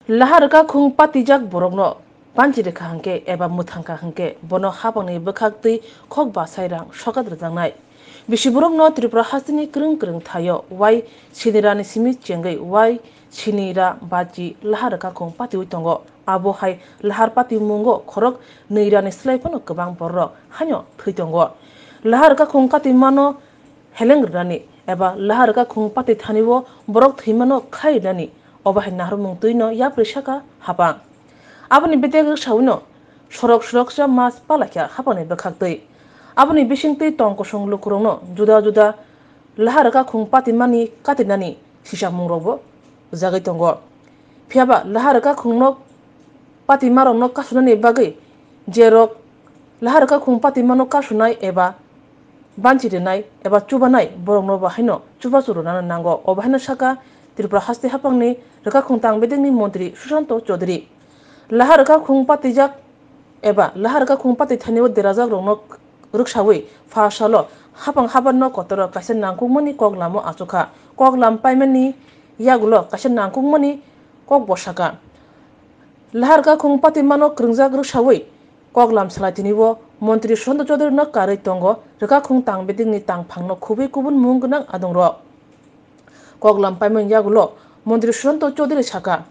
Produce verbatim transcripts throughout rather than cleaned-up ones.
Lahar rwkha khung patijak borokno panchi rwkha hwnkhe eba mwthangkha hwnkhe bono hapangni bwkhak twi khok basai rang sokat rwjaknai. Bisi borokno Tripura hasteni kwrwng kwrwng thaio wai sini rani simi chengwi wai sini ra bachi lahar rwkha khung patiwi tongo. Abo hai lahar pati mungo khorok nwi rani slai phano kwbang bororok haino thwi tongo. Lahar rwkha khung kati mano heleng rwnani eba lahar rwkha khung pati thani o borok thwimano khai rwnani, obo hai naharmung twino yapri saka hapang. Aboni bedek rwksawino sorok soroksa mas palaikha hapangni bwkhak twi. Aboni bisingtwi tong kosong lukurokno juda juda lahar rwkha khung patimani katinani sisamungrokbo rwjagwi tongo. Phiyaba lahar rwkha khungno patimarokno kasunani bagwi jerok lahar rwkha khung patimano kasunai eba banchi rwnai eba chubanai borokno bo haino chubachu rwnano nango. Obo haino saka Tripura haste hapangni rwkha khung tang bedekni montri Susanto Chaudhary. Lahar rwkha khung patijak eba lahar rwkha khung pati thani o derajak rokno rwksawi pha salo hapang habarno kotoro kaisa nangkukmani kok lamo achukha. Kok lam paimani yagulo kaisa nangkukmani kok bo saka. Lahar rwkha khung patimano kwrwngjak rwksawi kok lam salai tini o montri Susanto Chaudhary no karwi tongo rwkha khung tang bedekni tang phangno khubui kubun mung gwnang adongrok. Kok lam paimani yagulo montri Susanto Chaudhary saka,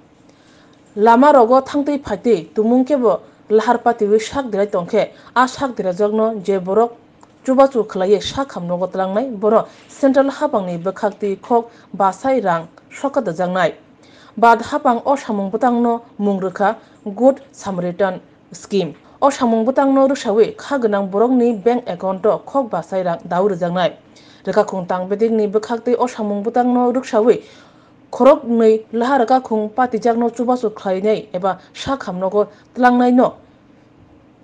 lama rogo thangtwi phaitwi tumung kebo lahar patiwi sak derai tongkhe a sak derajakno je borok chubachu khlaiwi sak hamnogo tlangnai bono central hapangni bwkhak twi khok basai rang sokat rwjaknai. Bad hapang o samung bwtangno mung rwkha Good Samaritan Scheme. O samung bwtangno rwksawi kha gwnang borokni bank account o khok basai rang daui rwjaknai. Rwkha khung tang bedekni bwkhak twi o samung bwtangno rwksawi khorok nwi lahar rwkha khung patijakno chubachu khlainai eba sak hamnogo tlangnaino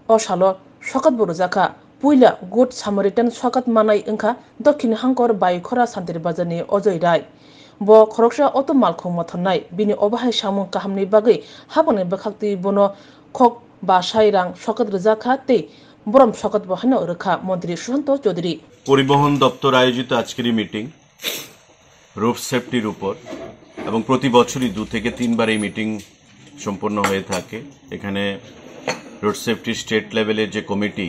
o salo sokat bo rwjakha. Puila Good Samaritan sokat manai wngkha Dokhin Hangkor Baikhora Santir Bazarni Ojoy Rai. Bo khoroksa auto malkhung mothornai. Bini obo hai samung kahamni bagwi hapangni bwkhaktwi bono khok basai rang sokat rwjakha tei borom sokat bo haino rwkha Montri Susanto Chaudhary. পরিবহন দপ্তর আয়োজিত আজকের এই meeting road সেফটির উপর, এবং প্রতি বছরই দু থেকে তিনবার এই মিটিং সম্পন্ন হয়ে থাকে। এখানে রোড সেফটি স্টেট লেভেলের যে কমিটি,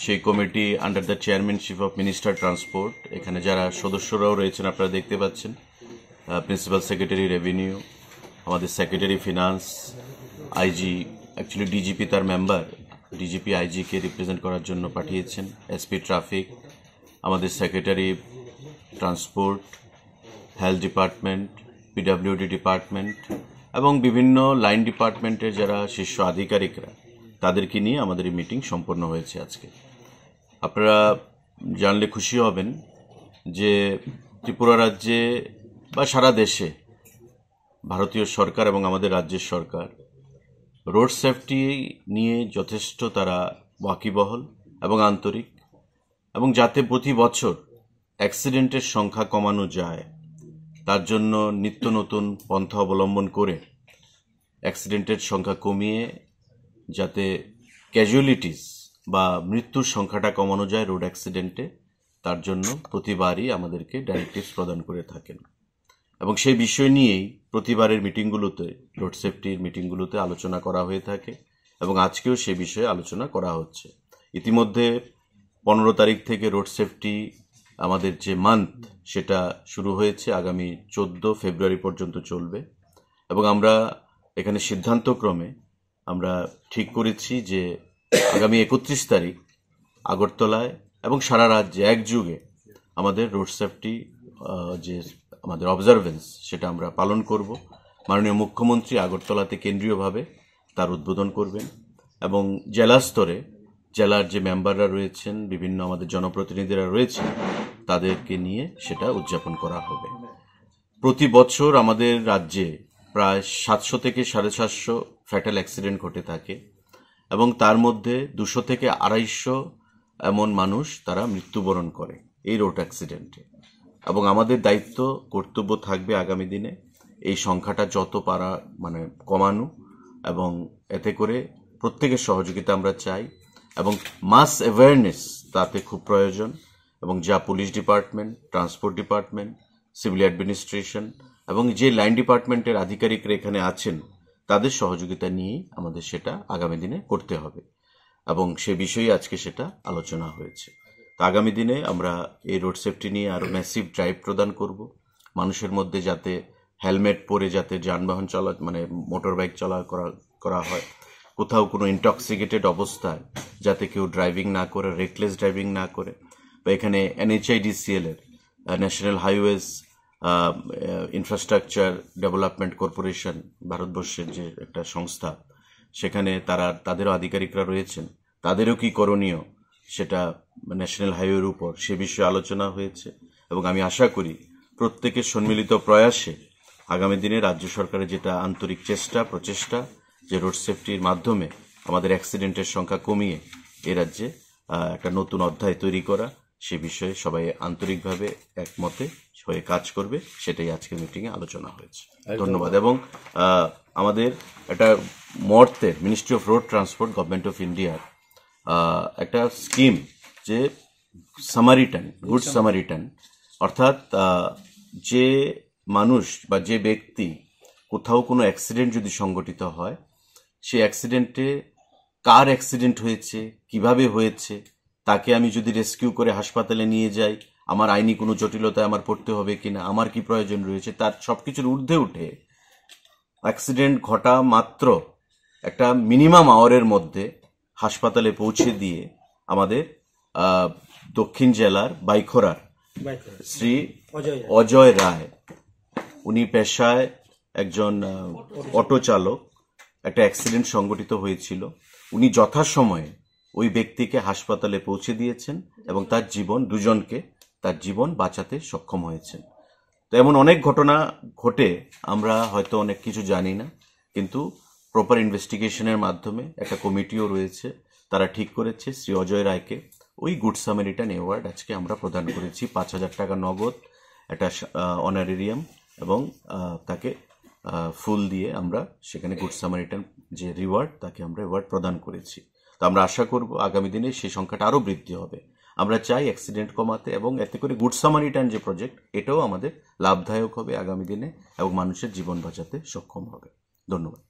সেই committee under the chairmanship of Minister Transport, এখানে যারা সদস্যরাও রয়েছেন আপনারা দেখতে পাচ্ছেন, প্রিন্সিপাল সেক্রেটারি রেভিনিউ, আমাদের secretary finance, IG, actually DGP তার মেম্বার, ডিজিপি আইজিকে রিপ্রেজেন্ট করার জন্য পাঠিয়েছেন, এসপি ট্রাফিক, আমাদের secretary transport, health department, PWD department এবং বিভিন্ন লাইন ডিপার্টমেন্টের যারা শীর্ষ আধিকারিকরা, তাদেরকে নিয়ে আমাদের এই মিটিং সম্পন্ন হয়েছে আজকে। আপনারা জানলে খুশি হবেন যে ত্রিপুরা রাজ্যে বা সারা দেশে ভারতীয় সরকার এবং আমাদের রাজ্যের সরকার রোড সেফটি নিয়ে যথেষ্ট তারা ওয়াকিবহল এবং আন্তরিক, এবং যাতে প্রতি বছর অ্যাক্সিডেন্টের সংখ্যা কমানো যায়, তার জন্য নিত্য নতুন পন্থা অবলম্বন করে অ্যাক্সিডেন্টের সংখ্যা কমিয়ে যাতে ক্যাজুয়ালিটিস বা মৃত্যুর সংখ্যাটা কমানো যায় রোড অ্যাক্সিডেন্টে, তার জন্য প্রতিবারই আমাদেরকে ডাইরেক্টিভস প্রদান করে থাকেন। এবং সেই বিষয় নিয়েই প্রতিবারের মিটিংগুলোতে, রোড সেফটির মিটিংগুলোতে আলোচনা করা হয়ে থাকে এবং আজকেও সে বিষয়ে আলোচনা করা হচ্ছে। ইতিমধ্যে পনেরো তারিখ থেকে রোড সেফটি আমাদের যে মান্থ, সেটা শুরু হয়েছে, আগামী চোদ্দ ফেব্রুয়ারি পর্যন্ত চলবে। এবং আমরা এখানে সিদ্ধান্তক্রমে আমরা ঠিক করেছি যে আগামী একত্রিশ তারিখ আগরতলায় এবং সারা রাজ্যে একযোগে আমাদের রোড সেফটি, আহ, যে আমাদের অবজারভেন্স, সেটা আমরা পালন করব। মাননীয় মুখ্যমন্ত্রী আগরতলাতে কেন্দ্রীয়ভাবে তার উদ্বোধন করবেন এবং জেলা স্তরে জেলার যে মেম্বাররা রয়েছেন, বিভিন্ন আমাদের জনপ্রতিনিধিরা রয়েছেন, তাদেরকে নিয়ে সেটা উদযাপন করা হবে। প্রতি বছর আমাদের রাজ্যে প্রায় সাতশো থেকে সাড়ে সাতশো ফ্যাটাল অ্যাক্সিডেন্ট ঘটে থাকে এবং তার মধ্যে দুশো থেকে আড়াইশো এমন মানুষ তারা মৃত্যুবরণ করে এই রোড অ্যাক্সিডেন্টে। এবং আমাদের দায়িত্ব, কর্তব্য থাকবে আগামী দিনে এই সংখ্যাটা যত পারা, মানে, কমানো, এবং এতে করে প্রত্যেকের সহযোগিতা আমরা চাই এবং মাস অ্যাওয়ারনেস তাতে খুব প্রয়োজন। এবং যা police department, transport department, civil administration এবং যে লাইন ডিপার্টমেন্টের আধিকারিকরা এখানে আছেন, তাদের সহযোগিতা নিয়েই আমাদের সেটা আগামী দিনে করতে হবে, এবং সে বিষয়ে আজকে সেটা আলোচনা হয়েছে। তো আগামী দিনে আমরা এই রোড সেফটি নিয়ে আরো ম্যাসিভ ড্রাইভ প্রদান করব। মানুষের মধ্যে যাতে হেলমেট পরে যাতে যানবাহন চালা, মানে মোটর বাইক চালা করা করা হয়, কোথাও কোনো ইনটক্সিকেটেড অবস্থায় যাতে কেউ ড্রাইভিং না করে, রেকলেস ড্রাইভিং না করে, বা এখানে এনএইচআইডিসিএল এর, national highways infrastructure development corporation, ভারতবর্ষের যে একটা সংস্থা, সেখানে তারা, তাদেরও আধিকারিকরা রয়েছেন, তাদেরও কি করণীয় সেটা ন্যাশনাল হাইওয়ের উপর, সে বিষয়ে আলোচনা হয়েছে। এবং আমি আশা করি প্রত্যেকের সম্মিলিত প্রয়াসে আগামী দিনে রাজ্য সরকারের যেটা আন্তরিক চেষ্টা, প্রচেষ্টা, যে রোড সেফটির মাধ্যমে আমাদের অ্যাক্সিডেন্টের সংখ্যা কমিয়ে এ রাজ্যে আহ, একটা নতুন অধ্যায় তৈরি করা, সে বিষয়ে সবাই আন্তরিকভাবে একমতে হয়ে কাজ করবে, সেটাই আজকের মিটিং এ আলোচনা হয়েছে। ধন্যবাদ। এবং আহ, আমাদের একটা মর্তে ministry of road transport, government of ইন্ডিয়ার একটা স্কিম, যে সামারিটান, গুড সামারিটান, অর্থাৎ আহ, যে মানুষ বা যে ব্যক্তি কোথাও কোনো অ্যাক্সিডেন্ট যদি সংঘটিত হয়, সেই অ্যাক্সিডেন্টে কার অ্যাক্সিডেন্ট হয়েছে, কিভাবে হয়েছে, তাকে আমি যদি রেস্কিউ করে হাসপাতালে নিয়ে যাই, আমার আইনি কোনো জটিলতায় আমার পড়তে হবে কিনা, আমার কি প্রয়োজন রয়েছে, তার সবকিছুর ঊর্ধ্বে উঠে অ্যাক্সিডেন্ট ঘটা মাত্র একটা মিনিমাম আওয়ারের মধ্যে হাসপাতালে পৌঁছে দিয়ে আমাদের আহ, দক্ষিণ জেলার বাইখরার বাইখরা। শ্রী অজয় রায়। অজয় রায়, উনি পেশায় একজন আহ, অটো চালক। একটা অ্যাক্সিডেন্ট সংঘটিত হয়েছিল, উনি যথাসময়ে ওই ব্যক্তিকে হাসপাতালে পৌঁছে দিয়েছেন এবং তার জীবন, দুজনকে, তার জীবন বাঁচাতে সক্ষম হয়েছেন। তো এমন অনেক ঘটনা ঘটে, আমরা হয়তো অনেক কিছু জানি না, কিন্তু প্রপার ইনভেস্টিগেশনের মাধ্যমে একটা কমিটিও রয়েছে, তারা ঠিক করেছে শ্রী অজয় রায়কে ওই গুড সামারিটান অ্যাওয়ার্ড আজকে আমরা প্রদান করেছি। পাঁচ হাজার টাকা নগদ, একটা অনারেরিয়াম এবং আহ, তাকে ফুল দিয়ে আমরা সেখানে গুড সামারিটান যে রিওয়ার্ড, তাকে আমরা অ্যাওয়ার্ড প্রদান করেছি। তো আমরা আশা করব আগামী দিনে সেই সংখ্যাটা আরো বৃদ্ধি হবে। আমরা চাই অ্যাক্সিডেন্ট কমাতে এবং এতে করে গুড সামারিটান যে প্রজেক্ট, এটাও আমাদের লাভদায়ক হবে আগামী দিনে এবং মানুষের জীবন বাঁচাতে সক্ষম হবে। ধন্যবাদ।